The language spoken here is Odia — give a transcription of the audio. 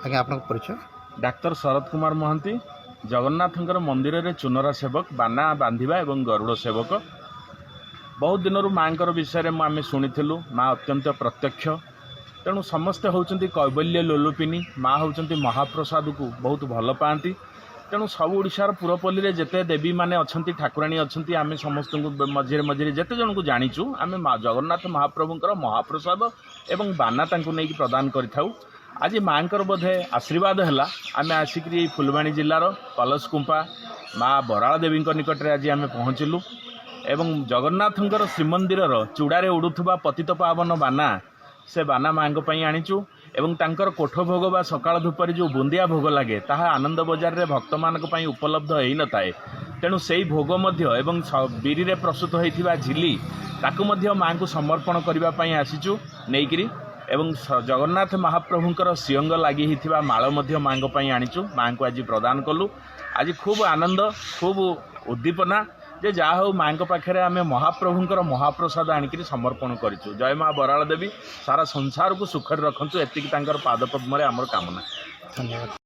ଆଜ୍ଞା, ଆପଣଙ୍କ ପରିଚୟ? ଡାକ୍ତର ଶରତ କୁମାର ମହାନ୍ତି, ଜଗନ୍ନାଥଙ୍କର ମନ୍ଦିରରେ ଚୁନରା ସେବକ, ବାନା ବାନ୍ଧିବା ଏବଂ ଗରୁଡ଼ ସେବକ। ବହୁତ ଦିନରୁ ମାଆଙ୍କର ବିଷୟରେ ଆମେ ଶୁଣିଥିଲୁ। ମା ଅତ୍ୟନ୍ତ ପ୍ରତ୍ୟକ୍ଷ। ତେଣୁ ସମସ୍ତେ ହେଉଛନ୍ତି କୈବଲ୍ୟ ଲୋଲୁପିନୀ। ମା ହେଉଛନ୍ତି ମହାପ୍ରସାଦକୁ ବହୁତ ଭଲ ପାଆନ୍ତି। ତେଣୁ ସବୁ ଓଡ଼ିଶାର ପୁରପଲ୍ଲୀରେ ଯେତେ ଦେବୀମାନେ ଅଛନ୍ତି, ଠାକୁରାଣୀ ଅଛନ୍ତି, ଆମେ ସମସ୍ତଙ୍କୁ ମଝିରେ ମଝିରେ ଯେତେ ଜଣଙ୍କୁ ଜାଣିଛୁ, ଆମେ ମା ଜଗନ୍ନାଥ ମହାପ୍ରଭୁଙ୍କର ମହାପ୍ରସାଦ ଏବଂ ବାନା ତାଙ୍କୁ ନେଇକି ପ୍ରଦାନ କରିଥାଉ। ଆଜି ମାଆଙ୍କର ବୋଧେ ଆଶୀର୍ବାଦ ହେଲା, ଆମେ ଆସିକିରି ଏଇ ଫୁଲବାଣୀ ଜିଲ୍ଲାର କଲସକୁମ୍ପା ମା ବରାଳ ଦେବୀଙ୍କ ନିକଟରେ ଆଜି ଆମେ ପହଞ୍ଚିଲୁ ଏବଂ ଜଗନ୍ନାଥଙ୍କର ଶ୍ରୀମନ୍ଦିରର ଚୂଡ଼ାରେ ଉଡ଼ୁଥିବା ପତିତ ପାବନ ବାନା, ସେ ବାନା ମାଆଙ୍କ ପାଇଁ ଆଣିଛୁ ଏବଂ ତାଙ୍କର କୋଠ ଭୋଗ ବା ସକାଳ ଧୂପରେ ଯେଉଁ ବୁନ୍ଦିଆ ଭୋଗ ଲାଗେ, ତାହା ଆନନ୍ଦ ବଜାରରେ ଭକ୍ତମାନଙ୍କ ପାଇଁ ଉପଲବ୍ଧ ହୋଇନଥାଏ। ତେଣୁ ସେଇ ଭୋଗ ମଧ୍ୟ ଏବଂ ବିରିରେ ପ୍ରସ୍ତୁତ ହୋଇଥିବା ଝିଲି, ତାକୁ ମଧ୍ୟ ମାଆଙ୍କୁ ସମର୍ପଣ କରିବା ପାଇଁ ଆସିଛୁ ନେଇକିରି। ଏବଂ ଜଗନ୍ନାଥ ମହାପ୍ରଭୁଙ୍କର ଶ୍ରୀଅଙ୍ଗ ଲାଗି ହେଇଥିବା ମାଳ ମଧ୍ୟ ମାଆଙ୍କ ପାଇଁ ଆଣିଛୁ। ମାଆଙ୍କୁ ଆଜି ପ୍ରଦାନ କଲୁ। ଆଜି ଖୁବ୍ ଆନନ୍ଦ, ଖୁବ୍ ଉଦ୍ଦୀପନା ଯେ ଯାହା ହଉ, ମାଆଙ୍କ ପାଖରେ ଆମେ ମହାପ୍ରଭୁଙ୍କର ମହାପ୍ରସାଦ ଆଣିକିରି ସମର୍ପଣ କରିଛୁ। ଜୟ ମା ବରାଳ ଦେବୀ। ସାରା ସଂସାରକୁ ସୁଖରେ ରଖନ୍ତୁ, ଏତିକି ତାଙ୍କର ପାଦପଦ୍ମରେ ଆମର କାମନା। ଧନ୍ୟବାଦ।